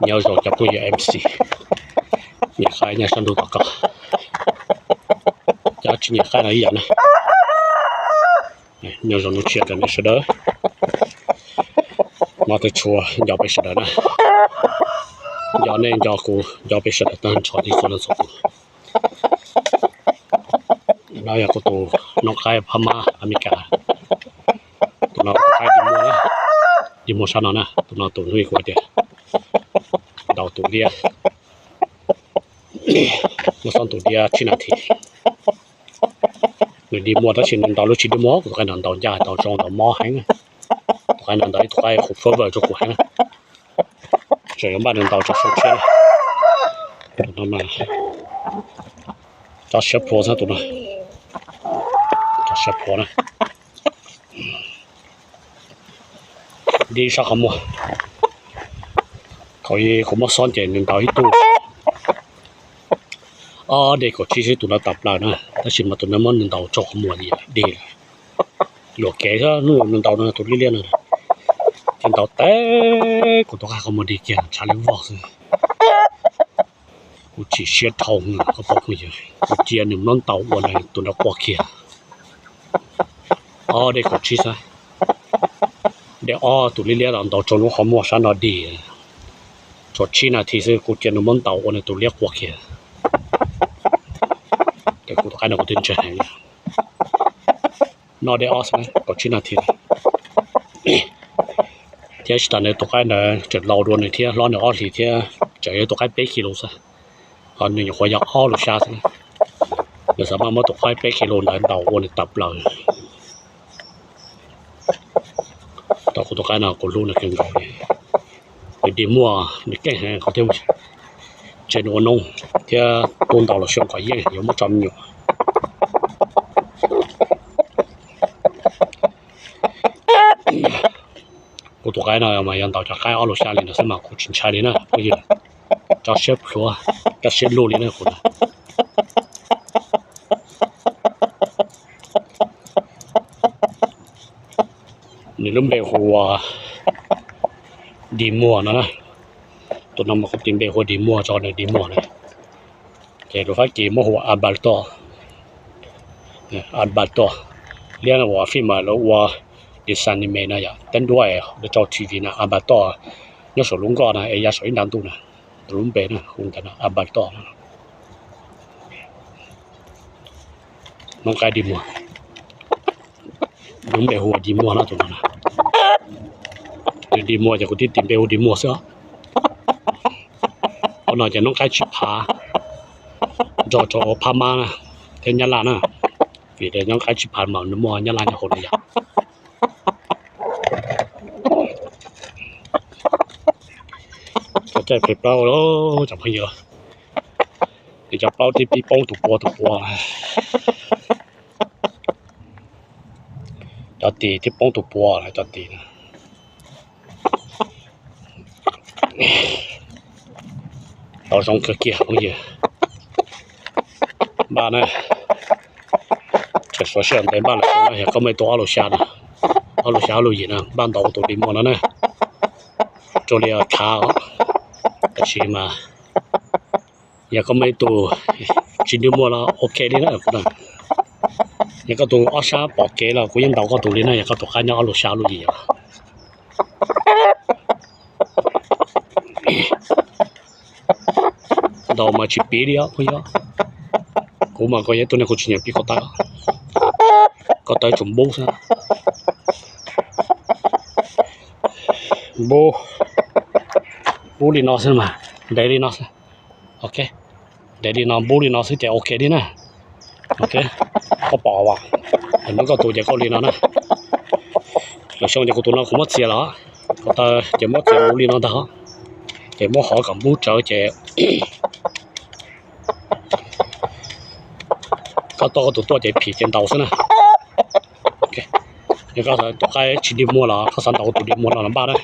Nyob zoo cov phooj ywg M C, nyiam qaib nyob sab ntuj tom koj, cov tsis nyiam qaib no ib yam na. Nyob zoo hnub tshiab rau nej sawv daws, nyob twb tshua nco peb sawv daws na, nco nej nco kuv nco peb sawv daws tag nrho txhua leej txhua tus. No yog kuv tus noob qaib phab mab Amelikas, tus no tus qaib dig muag, dig muag sab no na, tus no tus hnub ib kuv hais tias ntaus tus liab, muab xob ntaus liab tsib nas this. Nws dig muag tab sis nws ntaus lub tsis dig muag, kuv tus qaib no ntaus ncaj ntaus zoo ntaus mob heev. Tus qaib no ntaus ib tus qaib qhov fawb vawm rau kuv heev. Tseem yuav npaj nws ntaus tso siab tshiab, tso siab plhuav xwb tus no, tso siab plhuav na. Dig sab qhov muag, thaum kuv muab xob ces nws ntaus ib tug ob deg kaum tsib xwb, tus no tawm plaws na, tab sis mas tus no muab nws ntaus tso qhov muag dig luam kev xwb, hnub nws ntaus no tus liab liab no ces ntaus teb kuv tus qaib qhov muag dig kiag tshav li vog xwb. Kuv chim siab dhau, koj phooj ywg, kuv cia nws muab ntaus ua tus nraud quaj kiag. Ob deg kaum tsib xwb, dej ob tus liab liab los ntaus tso lub qhov muag sab no dig, tshuav tsib nas this xwb kuv cia nws muab ntaus ua nws tus liab quaj kiag. Ces kuv tus qaib no kuv twb ntshai heev. No dej ob xwb, kaum tsib nas this. Thiab tsis tas ntawd tus qaib ntawd tseem laus dua nws thiab, hlob nws ob hlis thiab, tseem yog tus qaib peb kis lus xwb, ho nws nyuam qhuav yog ob lus xya xwb. Nws xav mas muab tus qaib peb kis lus ntawd ntaus ua nws tawm plaws. Tau kuv tus qaib no kuv hlub nws kawg nkaus li. Nws dig muag nws keej heev qhov thiab, ntshe nws ua noog thiab tub ntaus los xyoo kom yeej yuav muab tso me nyuam. Kuv tus qaib no mas yog ntaus cov qaib ob lus xya li no xwb mas kuv tsis ntshai li na phooj ywg. Tso siab plhuav, tso siab lug li na kuv na. Nws lub npe hu ua Dis Muag no na. Tus no mas kuv tis npe hu ua Dis Muag tso nws Dis Muag na. Ces lus Fab Kis muab hu ua Albator, Albator. Liab uas fij mam lawv ua design name no yom, teeb duab es lawv tso T V na, Albator nyob saum lub nkoj na es ya saum ib nta ntuj na. Tus lub npe na hu ntawd na, Albator. Noob qaib Dis Muag, lub npe hu ua Dis Muag no tus no na. Nws Dis Muag ces kuv thiaj tis npe hu Dis Muag xwb os. Qhov no ces noob qaib tsib phav nrog rau phab mab na thiab nyab laj na, vim noob qaib tsib phav mas nws muaj nyab laj nyob hauv no yom. Cov caij phem plaub cov phooj ywg, nws cov plaub tib pib poob tus pua tus pua, cov tis tib poob tus pua cov tis. Tau zoo kawg kiag phooj ywg. Npaj na, tseem suav sij hawm ntev npaj lawm xwb na, yog koj muaj ib tug ob lus xya na, ob lus xya ob lus yim na, npaj ntaus tus Dis Muag no na, rau li khav os. Tab sis mas yog koj muaj ib tug tsis Dis Muag los ok li na. Yog koj tus ob sab pom kev los kuv yeej ntaus koj tus li na, yog koj tus qaib nyob ob lus xya ob lus yim os. Ntaus mas tsis piv li os phooj ywg. Kuv mas kuv yog ib tug neeg kuv tsis nyiam piv ko taw, ko taw tsuas npub xwb. Npub, npub li no xwb mas, ntev li no xwb. Ok, ntev li no npub li no xwb ces ok li na. Ok, koj pom as, nws koj tus ces koj li no na. Lwm xyoo ces kuv tus no kuv muab txiav los, ko taw ces muab txiav npub li no ntag, ces muab hov kom npub tsawv ces koj tuaj koj tus tuaj ces phim ces ntaus xwb na. Yog koj tus qaib tsis Dis Muag los koj xav ntaus kuv tus Dis Muag no los npaj na.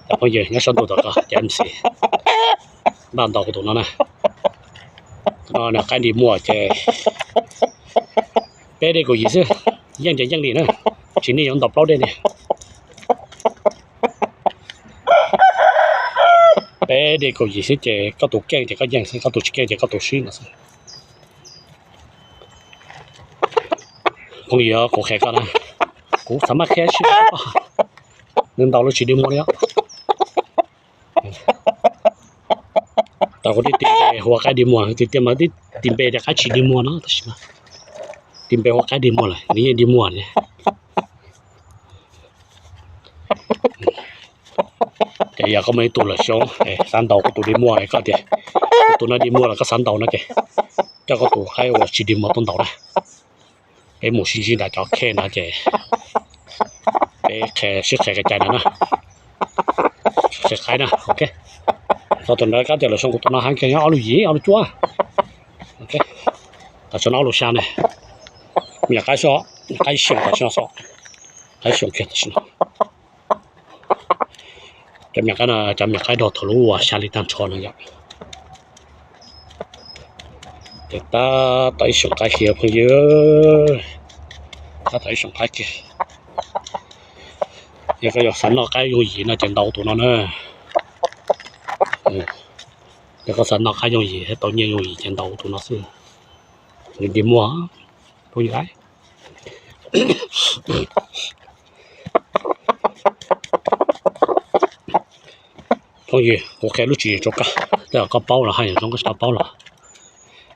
Cov phooj ywg nyob sab ntuj tom koj cov M C, npaj ntaus kuv tus no na. Tus no nws qaib Dis Muag ces peb dej kaum yim xwb, yeej ces yeej li na, tsis nej yuav ntaus plaub dej li. Peb dej kaum yim xwb ces koj tus keej ces koj yeej xwb, koj tus tsis keej ces koj tus swb no xwb. Phooj ywg, kuv qhia koj na, kuv xav maj qhia sib, nws ntaus lub tsis dig muag li os. Tau kuv tib tis npe hu ua qaib dig muag, tiag tiag mas tib tis npe tias qaib tsis dig muag no tab sis mas tis npe hu ua qaib dig muag lawm nws yeej dig muag li. Ces yog koj muaj ib tug lawm xyoo xav ntaus kuv tus dig muag, koj tias kuv tus no dig muag los koj xav ntaus no ces coj koj tus qaib uas tsis dig muag tuaj ntaus na. Peb mus sib ntsib nram cov khej no ces peb sib qhia kev cai ntawd na. Qhia qaib na, ok. Txog tus ntawd kab tias lawm xyoo kuv tus no heev kawg, nyob ob lub yim ob lub cuaj. Ok. Tam sim no ob lub xya ne. Me nyuam qaib xwb, qaib xyoo tam sim no xwb, qaib xyoo kiag tam sim no. Cov me nyuam qaib no cov me nyuam qaib daug thaum lub uas xya li tag nrho no yom. Ces tab tom ib xyoos qaib kiag phooj ywg, tab tom ib xyoos qaib kiag. Yog koj yuav xav noj qaib yooj yim no ces ntaus tus no na. Yog koj xav noj qaib yooj yim thiab tau nyiaj yooj yim ces ntaus tus no xwb. Nws dig muag phooj ywg. Phooj ywg, kuv qhia lub tswv yim rau koj, tej zaum koj paub los haj yam zoo, koj tsis tau paub los,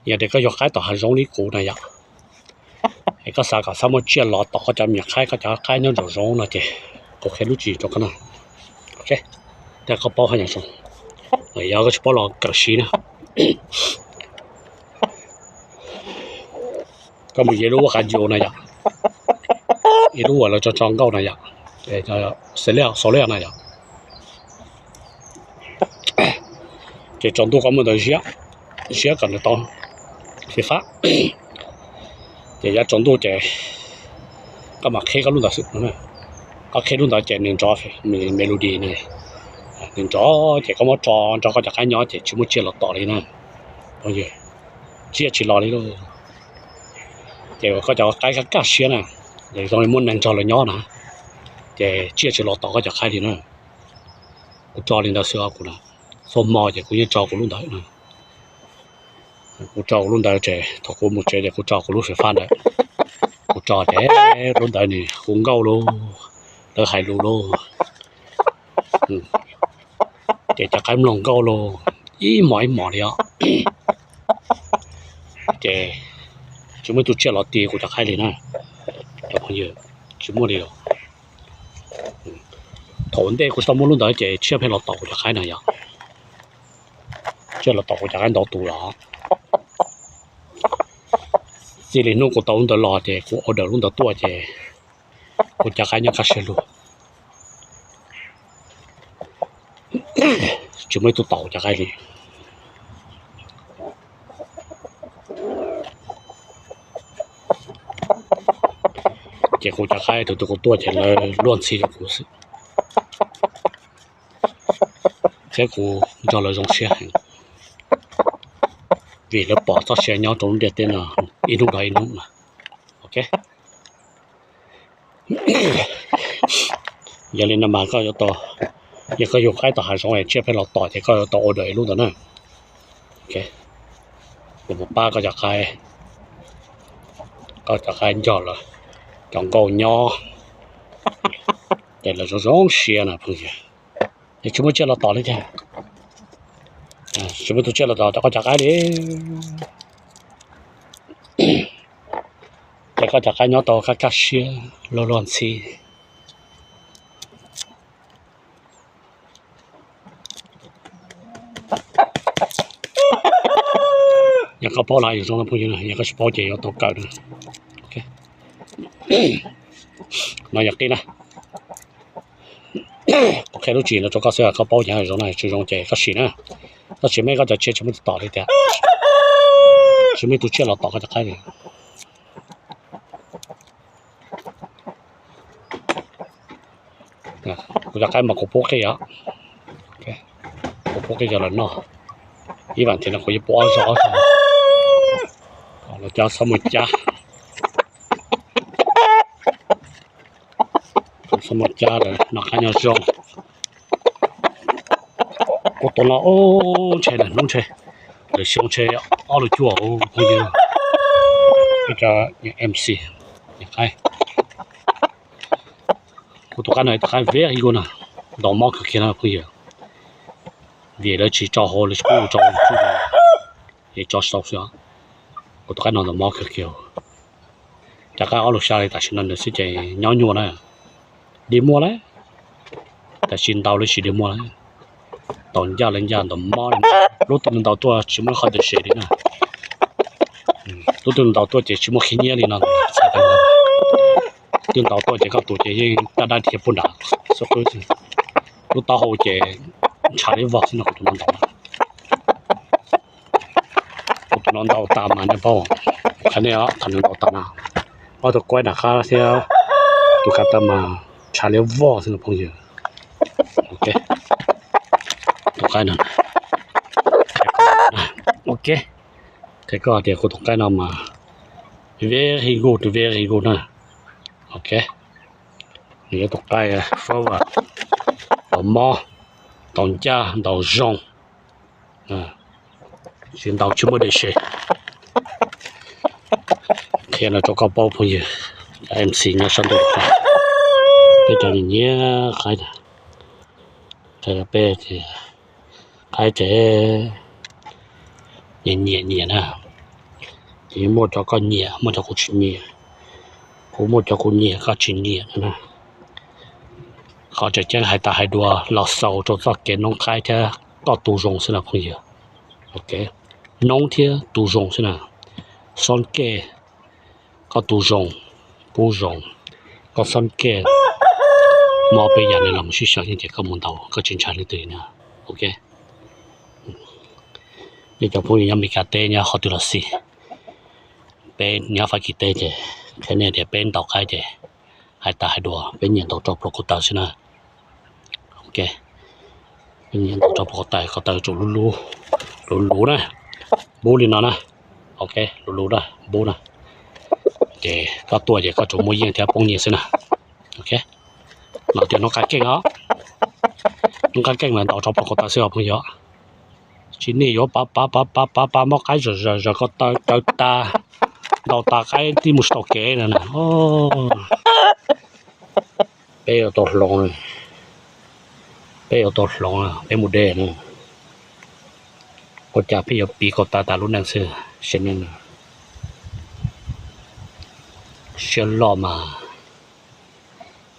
yog tias koj yog qaib tom hav zoov li kuv na yom, es koj xav kom xav muaj tsiaj los tom koj cov me nyuam qaib, koj cov qaib nyob nraum zoov no ces kuv qhia lub tswv yim rau koj na. Ok, tej zaum koj paub haj yam zoo, yog koj tsis paub los kawm siv na. Koj mus yeem lub ua qab yus na yom, ib lub uas lawv tso tso nkauj na yom, xaus liaj na yom. Ces tsaus ntuj koj muab ntawd ziab, ziab kom nws tau xyiv fab. Ces yav tsaus ntuj ces koj mam qhib koj lub ntawd xwb. Koj qhib lub ntawd ces nws nrov melody na, nws nrov ces koj muab tso nrog koj cov qaib nyob ces tsis muaj tsiaj los tom li na. Tsiaj tsis los li lauj. Ces koj cov qaib kaj kaj siab na, zoo li muaj neeg nrog lawv nyob na, ces tsiaj tsis los tom koj cov qaib li na. Kuv tso li ntawd xwb os kuv na. Txhua hmo ces kuv yeej tso kuv lub ntawd na. Kuv tso kuv lub ntawd ces thaum kuv mus tsev ces kuv tso kuv lub xyiv fab ntawd. Kuv tso ces lub ntawd nws hu nkauj lauj, lawv hais lus lauj. Ces cov qaib mloog nkauj lauj, ib hmos ib hmos li os. Ces tsis muaj ib tug tsiaj los ti kuv cov qaib li na. Cov phooj ywg, tsis muaj li os. Thaum ntej kuv tsis tau muaj lub ntawd ces tsiaj pheej los tom kuv cov qaib na yom. Tsiaj los tom kuv cov qaib ntau tus los. Txij li hnub kuv tau lub ntawd los ces kuv order lub ntawd tuaj ces kuv cov qaib nyob kaj siab lug. Tsis muaj ib tug tom kuv cov qaib li. Ces kuv cov qaib tus twg kuv tuaj ces lawv luag ntxhi rau kuv xwb, thiab kuv nrog lawv zoo siab heev, vim lawv pom txoj sia nyob rau lub ntiaj teb no ib hnub dhau ib hnub na. Ok. Yog li no mas koj yuav tau, yog koj yug qaib tom hav zoov es tsiaj pheej los tom ces koj yuav tau order ib lub ntawd na. Kuv mus pab koj cov qaib, koj cov qaib ncog lawv cov nkauj nyob, ces lawv zoo zoo siab na phooj ywg. Es tsis muaj tsiaj los tom li tiag, tsis muaj tus tsiaj los tom koj cov qaib li. Ces koj cov qaib nyob tau kaj kaj siab luag luag ntxhi. Yog koj paub los haj yam zoo na phooj ywg, yog koj tsis paub ces yuav tau kawm na. No yog qib na. Kuv qhia lub tswv yim no rau koj xwb, koj paub ces zoo na, tsis zoo ces koj sim na. Tab sis meb koj cov tsiaj tsis muaj tus tom li tiag, tsis muaj tus tsiaj los tom koj cov qaib li. Kuv cov qaib mas kuv pub qij os, kuv pub qij rau lawv noj. Ib vas thiv no kuv yeej pub ob zaug ob zaug, lawv cov txhob mus cab, txhob mus cab lawm, noj qab nyob zoo. Kuv tus no ub ntshe lawm hnub ntshe, lawv xyoo ntshe ob lub cuaj phooj ywg. Ib co MC, qaib. Kuv tus qaib no ib tug qaib very good na, ntaus mob kawg kiag no phooj ywg. Vim lawv tsis tso hauv, lawv tsis pub tso YouTube, es tso tsis tau xwb. Kuv tus qaib no ntaus mob kawg kiag. Cov qaib ob lub xya li tam sim no nws xwb ces nyob nyuaj na, dig muag lawm. Tam sim ntaus lawm tsis dig muag lawm. Ntaus ncaj li ncaj, ntaus mob li mob. Lub twg nws ntaus tuaj tsis muaj qhov deg se li na. Lub twg ntaus tuaj ces tsis muaj khib nyiab li no. Txhais tau, twg ntaus tuaj ces koj tus ces yeej daj dab dhia puag nrad xwb qwb. Lub taub hau ces ntshav li vog xwb no kuv tus no ntaus. Kuv tus no ntaus tas mas nej paub, qhia nej os, thaum nws ntaus tas na, ob tug kuaib nram qab thiab tus kav taw mas ntshav li vog xwb no phooj ywg. Ok, tus qaib no, ok, qhia koj tias kuv tus qaib no mas very good, very good na. Ok, nws yog tus qaib fawb, ntaus mob, ntaus ncaj, ntaus zoo, tsis ntaus tsis muaj deg se. Qhia no rau koj paub phooj ywg, MC nyob sab ntuj, peb cov nyiam nyiam qaib, qhia peb tias qaib ces nyiam nyiam nyiam na, ces muaj cov koj nyiam, muaj cov kuv tsis nyiam, kuv muaj cov kuv nyiam koj tsis nyiam no na. Qhov tseem ceeb hais tas hais dua los xaus rau txoj kev noob qaib thiab koj tu zoo xwb na phooj ywg. Ok, noob thiab tu zoo xwb na. Xob kej, koj tu zoo, pub zoo, koj xob kej, muaj ob peb yam li los mus sib xyaw yeej ces koj mus ntaus koj tsis ntshai leej twg na. Ok, nej cov phooj ywg nyob Meskas teb nyob qhov twg los xij, peb nyob Fab Kis teb ces qhia nej tias peb ntaus qaib ces hais tas hais dua peb nyiam ntaus rau pluas ko taw xwb na. Ok, peb nyiam ntaus rau pluas ko taw, ko taw tsuas luv luv, luv luv na, npub li no na. Ok, luv luv na, npub na. Ces koj tuaj ces koj tsuas muaj yeej thiab poob nyiaj xwb na. Ok, no tias noob qab keej os, noob qab keej mas ntaus rau pluas ko taw xwb os phooj ywg. Tsis nej yuav pav pav pav pav pav pav mob qaib zom zaws zaws ko taw cawv tas, ntaus tas qaib tib mus tsis tau kev no na. Peb yuav tau hloov, peb yuav tau hloov, peb mus deb na. Ua cas peb yuav piv ko taw tas lub neej xwb, sim neej siab loj mas.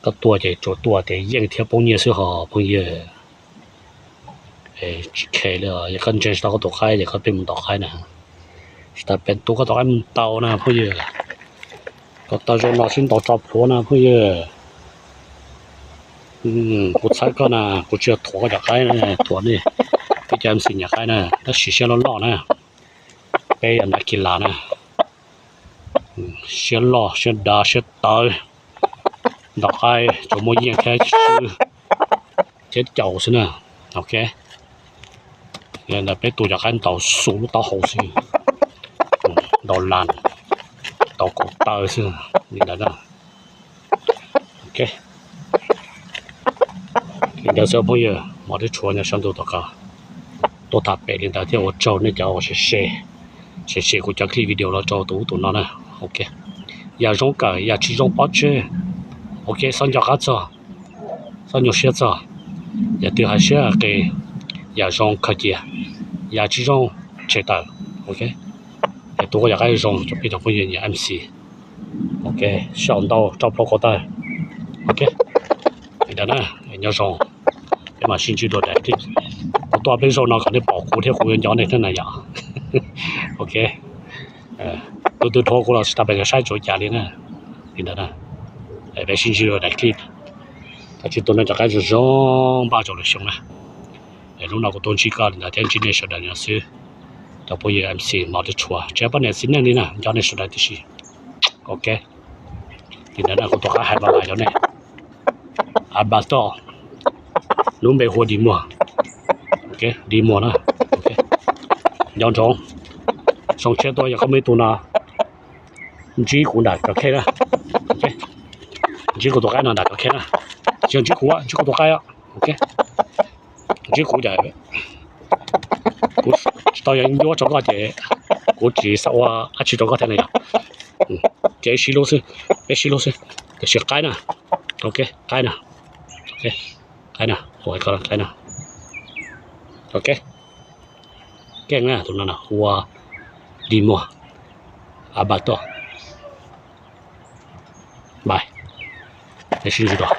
Koj tuaj ces tsuas tuaj tias yeej thiab poob nyiaj xwb hos phooj ywg. Tsis khe li, yog koj ntseeg tsis tau koj tus qaib ces koj pheej mus ntaus qaib na, tsis tas pem tus koj tus qaib mus ntaus na phooj ywg. Ko taw zoo no sib ntaus tso plhuav na phooj ywg. Kuv txhawb koj na, kuv tsis yog thuam koj cov qaib na, thuam nej peb cov MC nyiam qaib na, tab sis siab loj loj na. Peb yog nab kis las na, siab loj siab dav siab tawv, ntaus qaib tsuas muaj yeej thiab swb thiab caum xwb na. Ok, ntawd peb tu cov qaib ntaus xu lub taub hau xwb, ntaus las, ntaus kaum taw xwb li ntawd na. Ok, li ntawd xwb phooj ywg, hmov thiab tshua nyob sab ntuj tom qab tuaj tham pem li ntawd thiab ua tsaug nej cov uas share, share kuv cov clip video los rau tus ub tus no na. Ok, yam zoo kawm yam tsis zoo pov tseg. Ok, txhob nco qab txog, txhob nyuaj siab txog. Yam twg hais siab hais qis, yam zoo khaws cia, yam tsis zoo tshem tawm. Ok, es tu koj yam qaib zoo rau peb cov phooj ywg nyiam MC. Ok, sib ntaus tso plhuav ko taw. Ok, li ntawd na, nyob zoo, peb mam sib ntsib dua daim clip. Kuv tuaj peb zaug no kom nej pom kuv thiab kuv yuav nco nej thiab na yom. Ok, tus twg dhuav kuv los tsis tas pes kom saib tsuav cas li na. Li ntawd na, peb sib ntsib dua daim clip. Tab sis tus no cov qaib zoo zoo npaj rau lwm xyoo na. Es hnub no kuv tuaj ntsib koj li ntawd thiab ntsib nej sawv daws no xwb. Cov phooj ywg MC hmov thiab tshua, tsis poj niam txiv neej li na, nco nej sawv daws tib si. Ok, li ntawd na kuv tus qaib hais pab pab cov nej. Ab toj, lub npe hu Dig Muag. Ok, Dig Muag na. Ok, nco ntsoov, zoo tshiab tuaj yog koj muaj ib tug no ntsib kuv nram cov khej na. Ok, ntsib kuv tus qaib no nram cov khej na. Tsis yog ntsib kuv, ntsib kuv tus qaib. Ok, Ntsib kuv ces kuv tsis tau yuav ncuab rau koj ces kuv tsis xav ua dab tsi rau koj thiab na yog. Ces sib hlub xwb, peb sib hlub xwb, tiam sis qaib na, ok, qaib na, qaib na, ua qaib na, ok. Keej na, tus no na hu ua Lis Muag, a ba tuaj, peb sib ntsib dua.